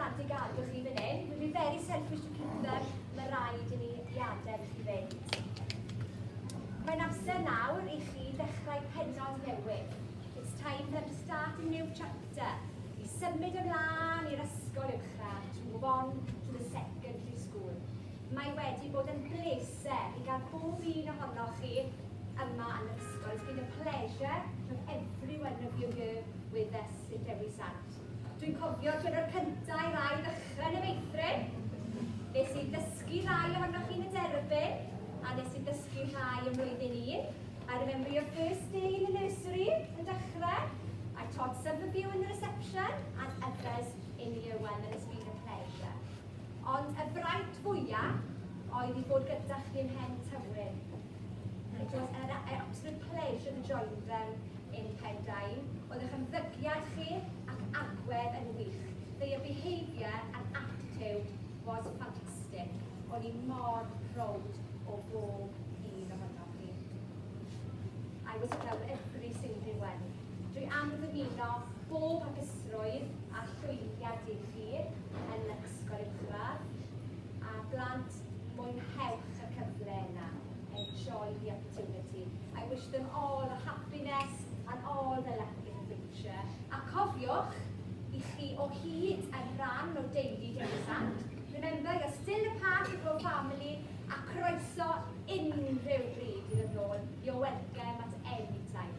plant i gadw chi fan hyn. We'd be very selfish to keep them. Mae rhaid i ni i adael i chi fynd. Mae'n amser nawr i chi ddechrau pennod newydd. It's time for them to start a new chapter. I symud ymlaen i'r ysgol uwchradd, to move on to the secondary school. Mae wedi bod yn bleser i gael bob un ohonoch chi yma yn yr ysgol. It's been a pleasure to have every one of you here with us in Dewi Sant. Dwi'n cofio diwrnod cyntaf i rai ddechrau yn y meithrin. Nes i ddysgu rhai ohonoch chi'n y derbyn, a nes i ddysgu rhai ym mlwyddyn un. I remember your first day in the nursery yn dechrau. I taught some of you in the reception and others in year one, and it's been a pleasure. Ond y fraint fwyaf oedd i fod gyda chi ym Mhen Tywyn. It was an absolute pleasure to join them in Pendine. Oedd eich ymddygiad chi ac agwedd yn wych. Their behaviour and attitude was fantastic. O'n i mor proud o bob un ohonoch chi. I was proud of every single one. Dwi am ddymuno bob hapusrwydd a llwyddiant i chi yn yr ysgol uwchradd. A blant, mwynhewch y cyfle yna. Enjoy the opportunity. I wish them all the happiness and all the luck in the future. A cofiwch, i chi o hyd yn rhan o deulu Dewi Sant. Remember, you're still a part of your family a croeso unrhyw bryd i ddod nôl. You're welcome at any time.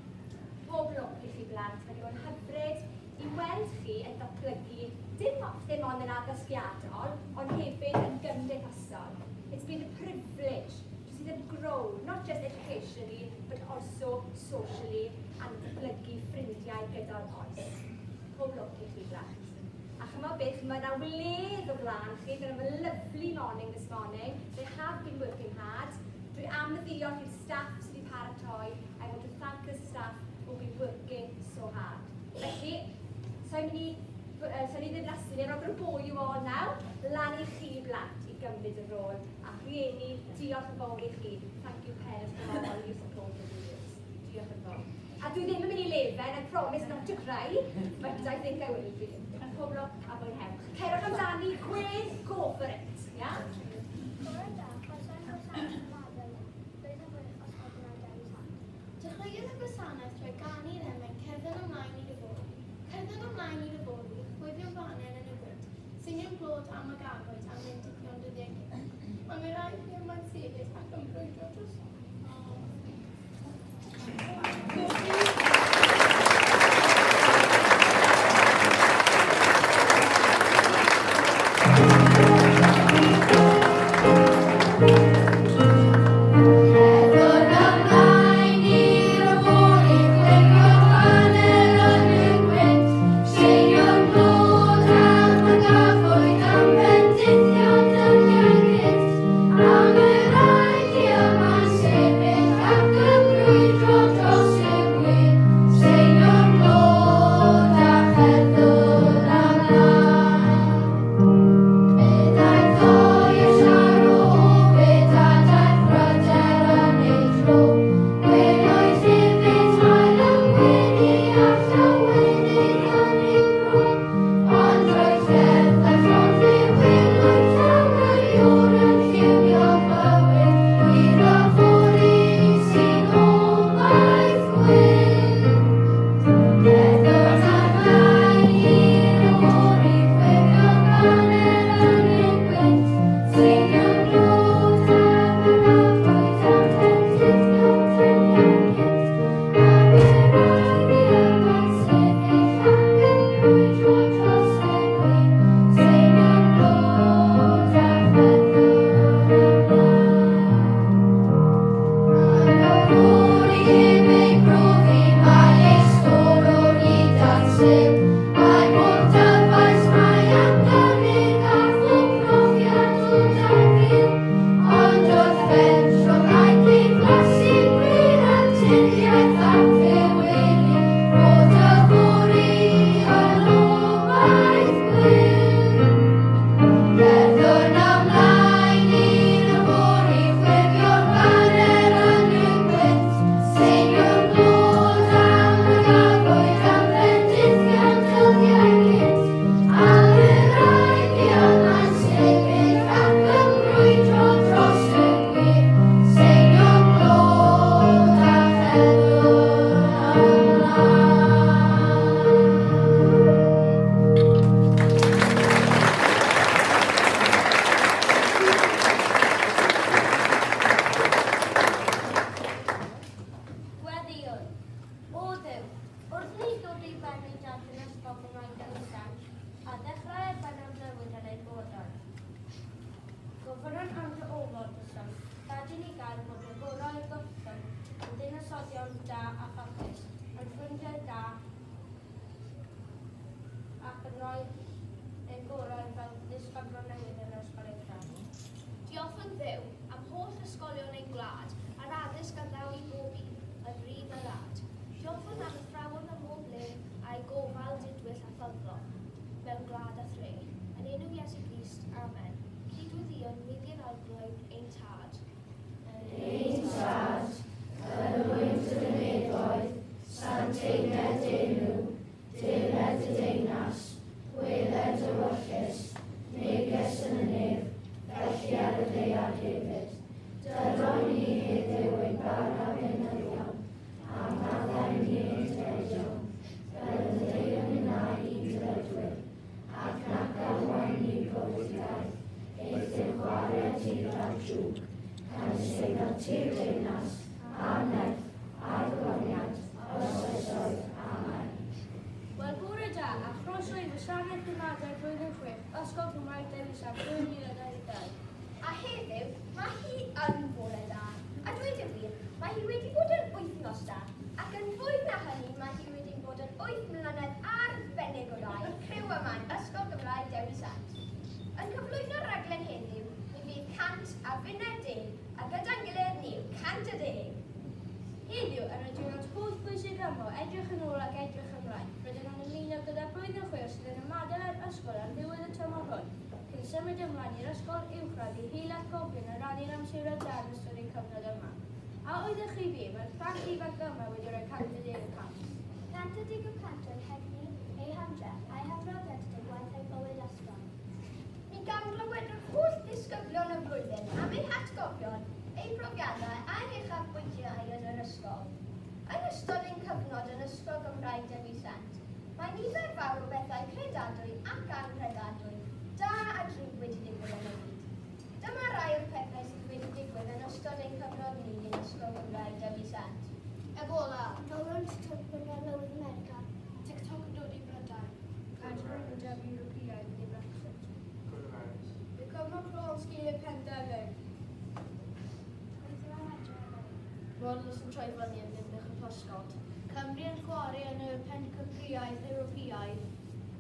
Pob lwc i chi blant, mae wedi bod yn hyfryd i weld chi yn datblygu dim, dim ond yn addysgiadol, ond hefyd yn gymdeithasol. It's been a privilege to see them grow, not just educationally, but also socially, and datblygu ffrindiau gyda'r oes. Pob lwc i chi blant. A chymod beth, mae yna wledd o flaen chi. They have a lovely morning this morning. They have been working hard. Dwi am ddiolch i'r staff sydd wedi paratoi. I want to thank the staff who've been working so hard. Felly, so i'n mynd i, so ni ddiflasu ni, I'm not going to bore you all now. Lan i chi blant i gymryd y rôl. A rhieni, diolch yn fawr i chi. Thank you parents for all your support over the years. Diolch yn fawr. A dwi ddim yn mynd i lefen, I promise not to cry, but I think I will be. Pob lwc a mwynhewch. Cerwch amdani, Gwen, go for it. Yeah? Bore da, croeso i'n gwasanaeth Madden, blwyddyn 6 Ysgol Gymraeg Dewi Sant. Dechreuodd y gwasanaeth trwy ganu'r emyn Cerdded Ymlaen i Yfory. Cerdded ymlaen i yfory, chwifio'n faner yn y gwynt, seinio'n glod am y gafwyd a mendithion dyddiau gynt. Ond mae rai chi yma'n sefyll ac yn brwydro drosodd. Cerddwn ymlaen i'r yfory, chwifio'r faner yn y gwynt, seinio'n glod am y gafwyd, am fendithion. hwnna'n and o ofal, Trystan. Gad i ni gael bod y gorau y gallwn, yn ddinasyddion da a pharchus, yn ffrindiau da ac yn rhoi ein gorau fel ddisgyblion newydd yn Ysgol Uwchradd. Diolchwn Dduw am holl ysgolion ein gwlad a'r addysg a ddaw i bob un, yn rhydd a rad. Diolchwn am athrawon ym mhob le a'u gofal didwyll a ffyddlon mewn gwlad a thre. Yn enw Iesu Grist. Amen. Cydweddïwn Meibion Arglwydd ein Tad. Ein Tad, yr wyt yn y nefoedd, sancteidded d'enw, deled dy deyrnas, gweled dy ewyllys, megis yn y nef, felly ar y ddaear hefyd. Dyro i ni heddiw ein bara beunyddiol, a maddau i ni ein dyledion, fel y maddeuwn ninnau i'n dyledwyr, ac nac arwain ni i brofedigaeth, eithr chwarae di rhag drwg, canys eiddo ti'r deyrnas, a'r nerth, a'r gogoniant, oes oesoedd. Amen. Wel, bore da, a chroeso i Wasanaeth Ymadael Blwyddyn 6, Ysgol Gymraeg Dewi Sant 2022. A heddiw, mae hi yn fore da. A dweud y gwir, mae hi wedi bod yn wythnos da. Ac yn fwy na hynny, mae hi wedi bod yn wyth mlynedd arbennig o dda i'r criw yma yn Ysgol Gymraeg Dewi Sant. Yn cyflwyno'r rhaglen heddiw, mi fydd 100 a finnau deg, a gyda'n gilydd ni yw 110. Heddiw, ar y diwrnod holl bwysig yma o edrych yn ôl ac edrych ymlaen, rydym yn ymuno gyda blwyddyn chwech sydd yn ymadael â'r ysgol ar ddiwedd y tymor hwn, cyn symud ymlaen i'r ysgol uwchradd i hel atgofion a rannu'r amseroedd da yn ystod eu cyfnod yma. A oeddech chi fi, mae'r plant ifanc yma wedi rhoi 110 y cant. 110 y cant o'u hegni, eu hamdrech, a'u hymroddiad ydy gwaith eu bywyd ysgol. Mi gawn glywed yr holl ddisgyblion y flwyddyn am eu hatgofion, eu profiadau a'u huchafbwyntiau yn yr ysgol. Yn ystod ein cyfnod yn Ysgol Gymraeg Dewi Sant, mae nifer fawr o bethau credadwy ac anghredadwy, da a drwg wedi digwydd yn y byd. Dyma rai o'r pethau sydd wedi digwydd yn ystod ein cyfnod ni yn Ysgol Gymraeg Dewi Sant. Ebola. Donald Trump yn Arlywydd America. TikTok yn dod i Brydain. Cadw'r Undeb Ewropeaidd neu Brexit. Coronavirus. Y cyfnod clo yn sgil y pandemig. Gweithio am adre eleni. Ronalds yn troi fyny yn Ddinbych y Pysgod. Cymru yn chwarae yn y Pencampwriaeth Ewropeaidd.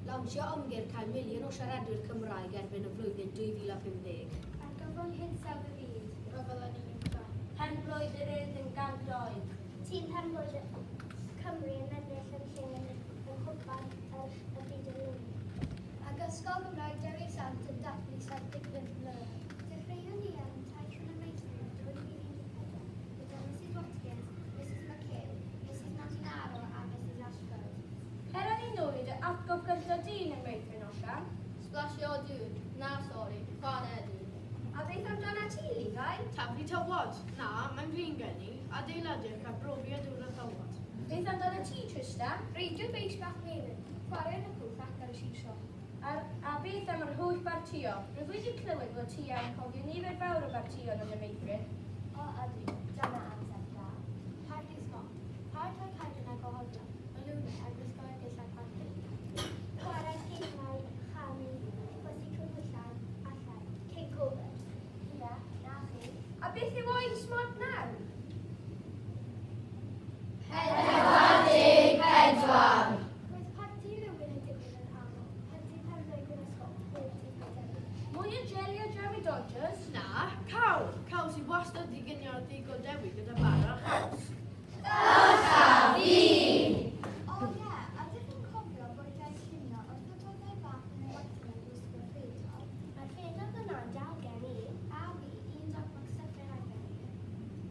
Lawnsio ymgyrch cael miliwn o siaradwyr Cymraeg erbyn y flwyddyn 2050. Argyfwng hinsawdd y byd. Rhyfel yn Iwcrain. Pen-blwydd yr Urdd yn 100 oed. Tîm pen-blwydd Cymru yn ennill yn lle yn y Cwpan yr y Byd eleni. Ac Ysgol Gymraeg Dewi Sant yn dathlu 75 mlynedd. Dechreuon ni ar ein taith yn y meithrin yn 2014 gyda Mrs Watkins, Mrs McHugh, Mrs Montanaro a Mrs Ashford. Cer â ni nôl i dy atgof gyntaf di yn y meithrin, Osian. Sblasio dŵr. Na, sori. Chwarae dŵr. A beth amdana ti, Levi? Taflu tywod. Na, mae'n flin gen i. Adeiladur cael brofiad dŵr a thywod. Beth amdana ti, Tristan? Reidio beic bach melyn, chwarae yn y pwll ac ar y seesaw. A beth am yr holl bartïo? Rwyf wedi clywed fod ti yn cofio nifer fawr o bartïon yn y meithrin. O ydy, dyna amser da. Parti smoc, paratoi cerdyn a gwahoddion, balwnau a gwisgo dillad parti. Chwarae gemau, chanu, chwythu crybwyllau, allan, cyn Covid. Ia, na chi. A beth yw oed smart nawr? 44. Roedd parti rhywun yn digwydd yn aml, parti pen-blwydd yr ysgol, pob dydd Gwener. Mwy o jeli a Jammy Dodgers? Na, cawl. Cawl sydd wastad di ginio ar ddigon dewi gyda bara a chaws. Fi! O ie, a ydych chi'n cofio bwydau llunio wrth y boddau bach yn y water yn gwisgo ffeidol? Mae'r ffeidol yna'n dal gen i, a fi, un dop McStuffin arbennig.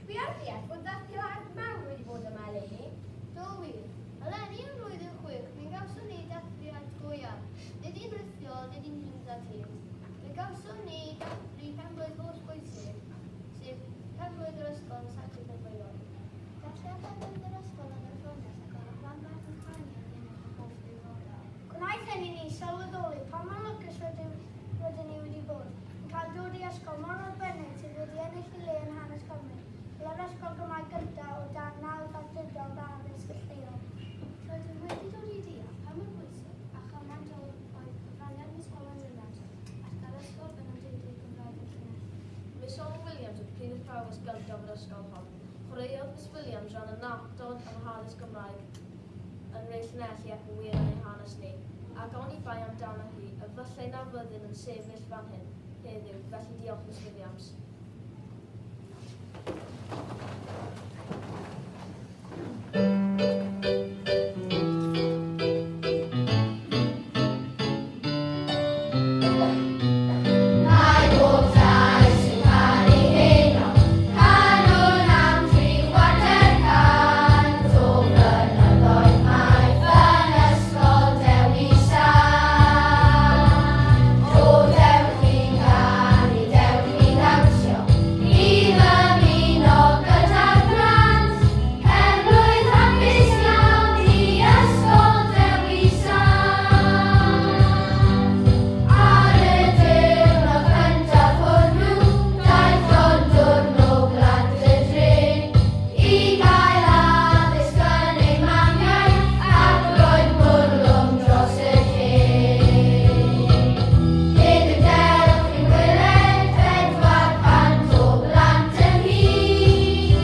Dwi ar ddeall fod ddathliad mawr wedi bod yma eleni. Do wir. Eleni yn flwyddyn chwech, mi gawson ni dathliad go iawn. Nid un rithiol, nid un Teams a Teams. Mi gawson ni dathlu pen-blwydd holl bwysig, sef pen-blwydd yr ysgol yn 75 oed. Dathliad pen-blwydd yr ysgol yn y ffwrnes ac oedd y plant bach yn canu yn un o'r hoff ddiwrnodau. Gwnaeth hyn i ni sylweddoli pa mor lwcus rydym, rydyn ni wedi bod yn cael dod i ysgol mor arbennig sydd wedi ennill ei le yn hanes Cymru, fel yr ysgol Gymraeg gyntaf o dan nawdd awdurdod addysg lleol. Rydym wedi dod i deall pa mor bwysig a chymaint o oedd cyfraniad Miss Owen Williams at gael ysgol yn awdurdod Gymraeg yn Llanelli. athrawes gyntaf yr ysgol hon. Chwaraeodd Miss Williams ran annatod yn hanes Gymraeg yn Rei Llanelli ac yn wir yn ei hanes ni. Ac oni bai amdano hi, efallai na fyddwn yn sefyll fan hyn heddiw, felly diolch Miss Williams. Mae pob llais yn canu heno, canwn am 750 o flynyddoedd maith yn Ysgol Dewi Sant. O dewch i ganu, dewch i ddawnsio, i ddymuno gyda'r plant, Penblwydd hapus iawn i Ysgol Dewi Sant. Ar y diwrnod cyntaf hwnnw, daeth ond dwrn o blant y dre i gael addysg yn eu mamiaith, ac roedd bwrlwm dros y lle. Heddiw dewch i weled 400 o blant ynghyd.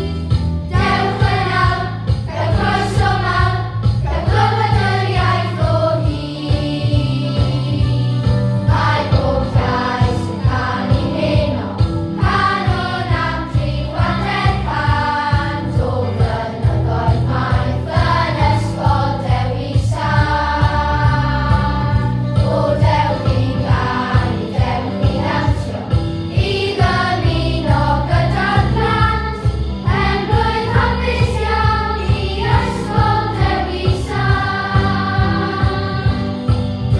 Dewch yn awr, cael croeso mawr, cael clywed yr iaith o hyd. Mae pob llais yn canu heno, canwn am 750 o flynyddoedd maith yn Ysgol Dewi Sant. O dewch i ganu, dewch i ddawnsio, i ddymuno gyda'r plant, Penblwydd hapus iawn i Ysgol Dewi Sant.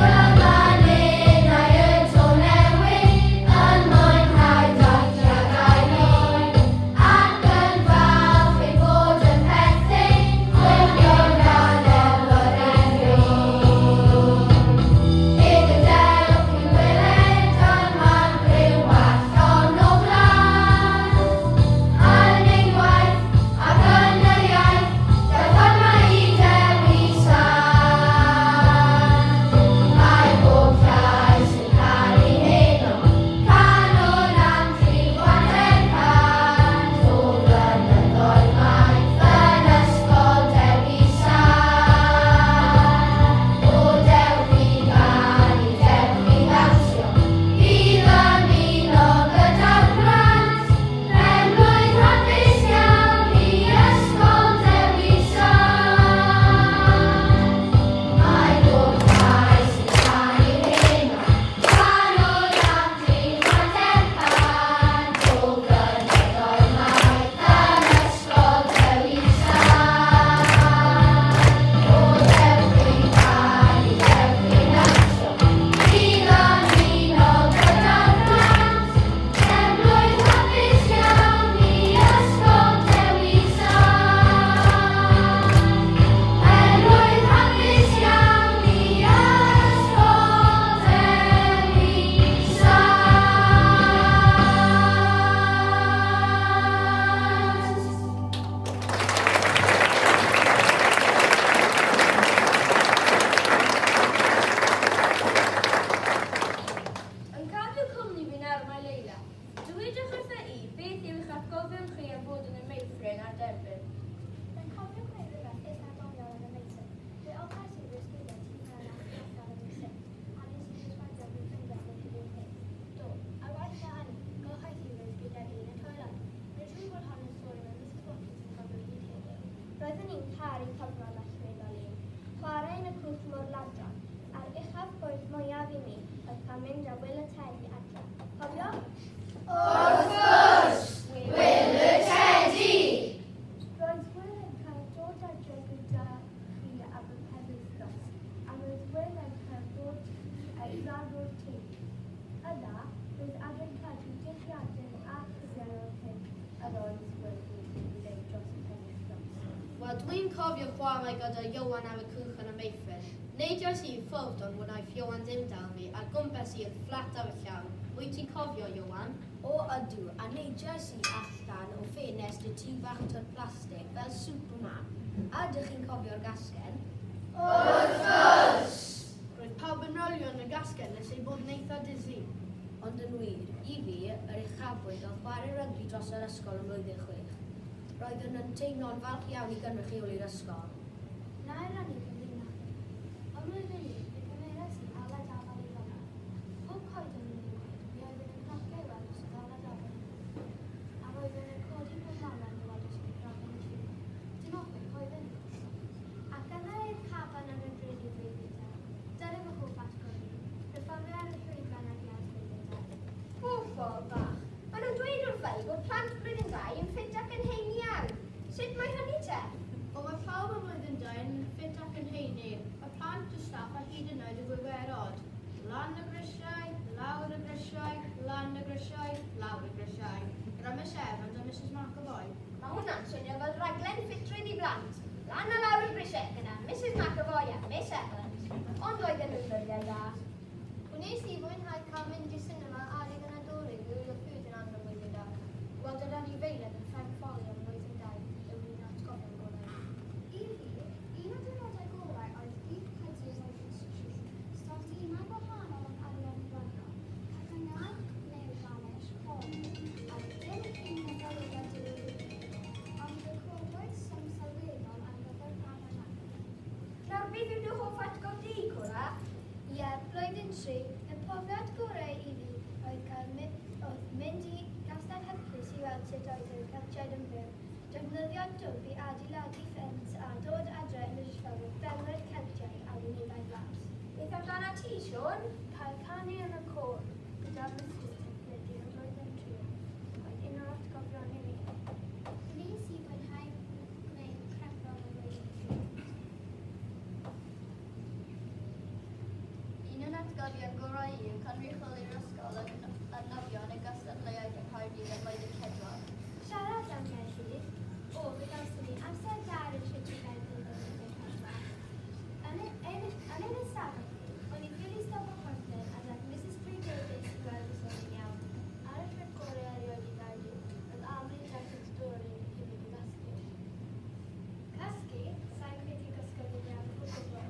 Dyma ninnau y to newydd yn mwynhau dathliad ail ac yn falch ein bod yn perthyn chwifio'r faner yr erioed. Heddiw dewch i weled yma'n griw allan o blant, yn ein gwaith ac yn yr iaith, dewch yma i Dewi Sant. Mae pob llais yn canu heno, canwn am 750 o flynyddoedd maith yn Ysgol Dewi Sant. O dewch i ganu, dewch i ddawnsio, i ddymuno gyda'r plant, Penblwydd hapus iawn i Ysgol Dewi Sant. Mae pob llais yn canu heno, canwn am 750 o flynyddoedd maith yn Ysgol Dewi Sant. O dewch i ganu, dewch i ddawnsio, i ddymuno gyda'r plant, Penblwydd hapus iawn i Ysgol Dewi Sant. Penblwydd hapus iawn i Ysgol Dewi Sant. Yn cadw cwmni fi nawr mae Leila. Dywedwch wrtha i beth yw eich atgofion chi am fod yn y meithrin a'r derbyn. Rwy'n cofio gwneud rhywbeth eitha doniol yn y meithrin. Fe olchais i fy esgidiau tu mewn a thu allan yn y sinc, a nes i berswadio fy ffrindiau i wneud yr un peth. Do, a waeth na hynny, golchais i fy esgidiau yn y toiled. Mae'n siŵr bod hon yn stori mae Misus Watkins yn cofio hyd heddiw. Roeddwn i'n caru cyfnod allweddol un, chwarae yn y cwch môr-ladron, a'r uchafbwynt mwyaf i mi oedd cael mynd â Wil y Tedi adre. Cofio? Wrth gwrs! Wil y Tedi! Roedd Wil yn cael dod adre gyda chi am y penwythnos, a roedd Wil yn cael bod chi yn rhan o'r teulu. Yna, roedd angen cadw dyddiadur a llyfrau o'r hyn yr oedd Wil wedi'i wneud dros y penwythnos. Wel, dwi'n cofio chwarae gyda Ioan ar y cwch yn y meithrin. Neidiais i i ffwrdd ond wnaeth Ioan ddim dal fi, a gwmpas i yn fflat ar y llawr. Wyt ti'n cofio, Ioan? O ydw, a neidiais i allan o ffenest y tŷ bach twll plastig fel Superman. A ydych chi'n cofio'r gasgen? Wrth gwrs! Roedd pawb yn rowlio yn y gasgen nes eu bod yn eitha dizzy. Ond yn wir, i fi, yr uchafbwynt oedd chwarae rygbi dros yr ysgol ym mlwyddyn chwech. Roeddwn yn teimlo'n falch iawn i gynrychioli'r ysgol. Na i rannu cyfrinach gyda chi. Ym mlwyddyn un, fe gymerais i Aled Afal i fan'na. Pob coeden yn y coed, mi oeddwn yn cnocio i weld os oedd Aled Afal yn byw. A roeddwn yn codi pob malan i weld os oedd gragen yn llifo. Dim ochwyth oedden nhw, wrth gwrs. Ac yna i'r caban ar y bryn i flwyddyn dau. Dyna fy hoff atgof i. Perfformio ar y llwyfan ar iard flwyddyn dau. Bobl bach, maen nhw'n dweud wrtha i bod plant blwyddyn dau yn ffit ac yn heini iawn. Sut mae hynny te? O, mae pawb ym mlwyddyn dau yn ffit ac yn heini, y plant, y staff a hyd yn oed y gwiwerod. Lan y grisiau, lawr y grisiau, lan y grisiau, lawr y grisiau. Gyda Miss Evans a Misus McAvoy. Mae hwnna'n swnio fel rhaglen ffitrwydd i blant. Lan a lawr y grisiau gyda Misus McAvoy a Miss Evans. Ond oedden nhw'n ddyddiau da. Wnes i fwynhau cael mynd i'r sinema adeg y Nadolig i wylio Ferdinand yn Blwyddyn Dau. Gweld yr anifeiliaid yn Fferm Ffoli ym Mlwyddyn Dau yw un o'r atgofion gorau. I fi, un o diwrnodau gorau oedd dydd Caerdydd Blwyddyn Tri. Stondinau gwahanol yn arian gwanio, cacennau neu fanish, corn, a dim un myfyrwyr diweddaraf, ond fe codwyd swm sylweddol ar gyfer rhan yna. Nawr, beth yw dy hoff atgof di, Cora? Ie, blwyddyn tri, y profiad gorau i fi oedd cael my- oedd mynd i Gastell Heplis i weld sut oedd y Celtiaid yn byw, defnyddio dwb i adeiladu ffens a dod adre yn ystod y ffermwyr Celtiaid a wynebau glas. Beth amdanat ti, Siôn? Cael canu yn y côr gyda Misus Tegfydi yn blwyddyn tri oedd un o'r atgofion i fi. Wnes i fwynhau gwneud crefft yn blwyddyn tri. Un o'n atgofion gorau i yw cynrychioli'r ysgol yn yn nofio yn y gystadleuaeth yng Nghaerdydd ym mlwyddyn pedwar. Siarad am Gaerdydd, o, fe gawson ni amser da ar y trip i Gaerdydd yn blwyddyn pedwar. Yn y- yn y- yn ein ystafell ni, o'n i'n ffili stopo chwerthin a daeth Misus Bryn Davies i weld os o'n i'n iawn. Ar y trip gorau erioed i Gaerdydd, roedd Amelie Jenkins Dory hefyd yn cysgu. Cysgu? Sa i'n credu gysgodd yn iawn o gwbl.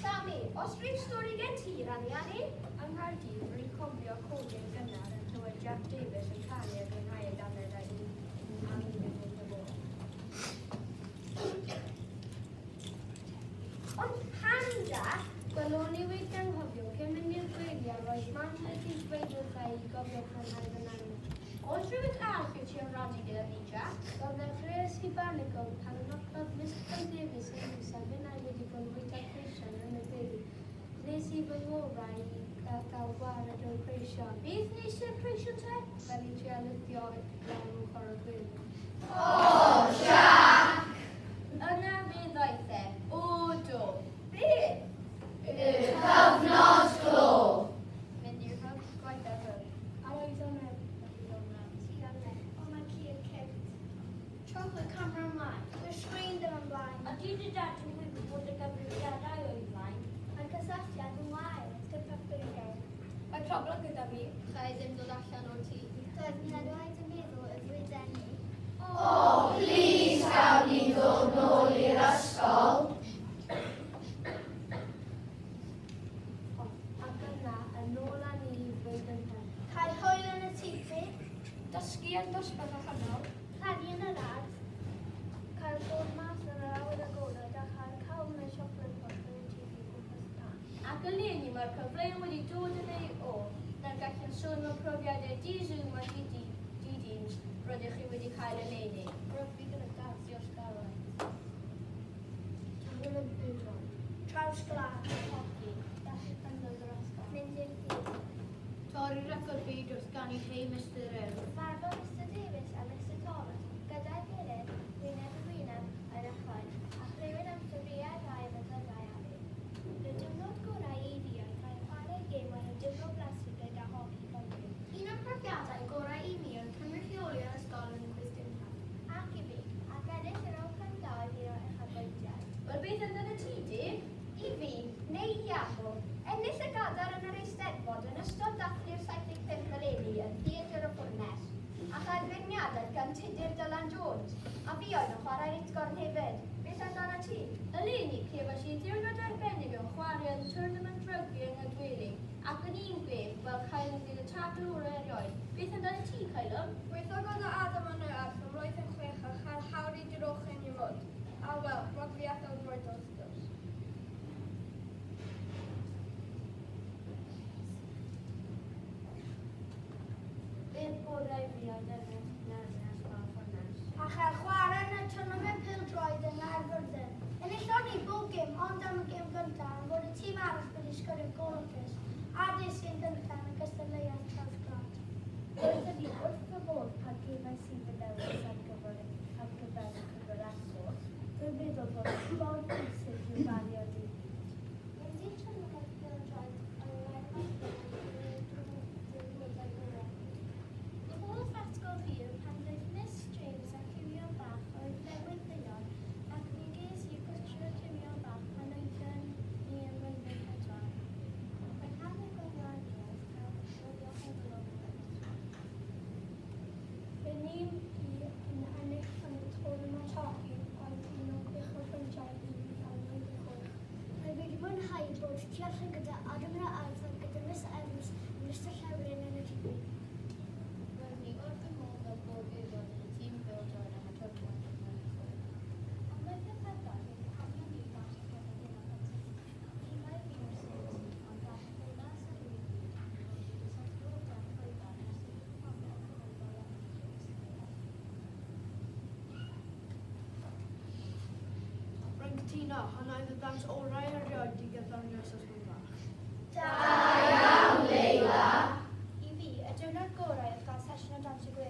Sami, os rhyw stori gen ti i rannu â ni? Yng Nghaerdydd, rwy'n cofio codi'n gynnar yn clywed Jack Davies yn canu a mwynhau y dannedd a'i am un yn wrth y modd. Ond pam, Jack? Wel, o'n i wedi anghofio, cyn mynd i'r gwyliau, roedd mam wedi dweud wrtha i gofio prynhau fy nain. Oes rhywbeth arall wyt ti am rannu gyda ni, Jack? Wel, ddechreuais i banico pan noddodd Mister Davies yn nhw a finnau wedi bod yn bwyta creision yn y gwely. Wnes i fy ngorau i gael gwared o'r creision. Beth wnes i'r creision te? Fel i trio lithio lawr ochr y gwely. O, Jack! Yna fe ddaeth e. O, do. Beth? Y cyfnod clo. Mynd i'r hwb, gwaith ar hwb. A oedd o'n mewn. Ti ar le. O, mae ci yn ciwt. Trowch y camera ymlaen. Dyw'r sgrin ddim yn blaen. Ydy dy dad yn gwybod bod y gyfrifiadau o'i flaen? Mae'r cysylltiad yn wael. Gyda ffrindiau. Mae problem gyda fi. Cha i ddim dod allan o'r tŷ. Doedd ni erioed yn meddwl y ddweden ni. O, plis gawn ni ddod nôl i'r ysgol. Ac yna, yn ôl â ni i flwyddyn pump. Cael hwyl yn y tŷ. Dysgu yn dosbarth allanol. Plannu yn yr ardd. Cael dod mas yn yr awyr agored a chael cawl neu siocled posh yn y tŷ gwmpas y tân. Ac eleni mae'r cyfleon wedi dod yn ei ôl. Nawr gallwn sôn mewn profiadau di-Zoom a di-Teams rydych chi wedi cael eleni. Rygbi gyda dad Diolch Gareth. Tournament pêl-droed. Traws gwlad. Hoci. Dathlu pen-blwydd yr ysgol. Mynd i'r dydd. Torri record byd wrth ganu Hey Mister Urdd. Cyfarfod Mister Davies a Mister Thomas gyda'i gilydd wyneb yn wyneb yn y coed, a chlywed am storïau rhai o fyfyrwraig Abbey. Y diwrnod gorau i fi oedd cael chwarae gêm ar y diwrnod blasu gyda Hoci Cymru. Un o'r profiadau gorau i mi oedd cynrychioli'r ysgol yn y cwis gyntaf. Ac i fi, ac ennill yr Open 2 un o uchafbwyntiau. Wel, beth amdanat ti, Dave? I fi, neu i Iago, ennill y gadair yn yr Eisteddfod yn ystod dathlu'r 75 eleni yn Theatr y Ffwrnes, a chael beirniadaeth gan Tudur Dylan Jones, a fi oedd yn chwarae'r utgorn hefyd. Beth amdanat ti? Eleni, cefais i ddiwrnod arbennig yn chwarae yn Tournament Rugby yng Nghydweli, Ac o'n i'n gweud, wel Caelum fydd y tacl orau erioed. Beth amdano ti, Caelum? Gweithio gyda Adam yn yr ardd ym mlwyddyn chwech a chael hawl i drochi'n i mwd. A wel, rygbi a phêl-droed wrth gwrs. Beth gorau fi oedd ennill yn erbyn Ysgol Ffwrnes. A chael chwarae yn y twrnament pêl-droed yng Nghaerfyrddin. Enillon ni bob gêm ond am y gêm gyntaf am fod y tîm arall wedi sgorio gôl lwcus, a des i yn gyntaf yn y gystadleuaeth traws gwlad. Roeddwn i wrth fy modd pan gefais i fy newis ar gyfer ar gyfer y Cyngor Eco. Rwy'n meddwl fod mor bwysig i'w fario dim byd. Mynd i'r twrnament pêl-droed yng Nghaerfyrddin yn un o'r diwrnodau gorau. Fy hoff atgof fi yw pan ddaeth Miss James â cinio bach oedd newydd ddeon ac mi ges i gwtshio cinio bach pan oedden ni ym mlwyddyn pedwar. Fy nghanu gorau i oedd cael nofio hefo nhw yn yr ysgol. Fy nhîm i yn ennill yn y twrnament hoci oedd un o uchelbwyntiau i fi fel blwyddyn chwech. Rwyf wedi mwynhau bod tu allan gyda Adam yn yr ardd a gyda Miss Evans a Mister Llewelyn yn y tŷ. Roeddwn i wrth fy modd fel bob aelod yn y tîm pêl-droed am y tro cyntaf yn blwyddyn chwech. Yn mlwyddyn pedwar, fe gynhalion ni dawns ar gyfer un o'r competitions. Cefais fi o'r sêns, ond daeth Ddynas a Louis i am fod wedi setlo o dan llwyfan ers iddi perfformio cyfrifol am y gystadleuaeth. Rwy'n cytuno, honna oedd y ddawns orau erioed 'di gyflawni ers ysgol fach. Da iawn, Leila! I fi, y diwrnod gorau oedd cael sesiwn o dawnsio gwerin.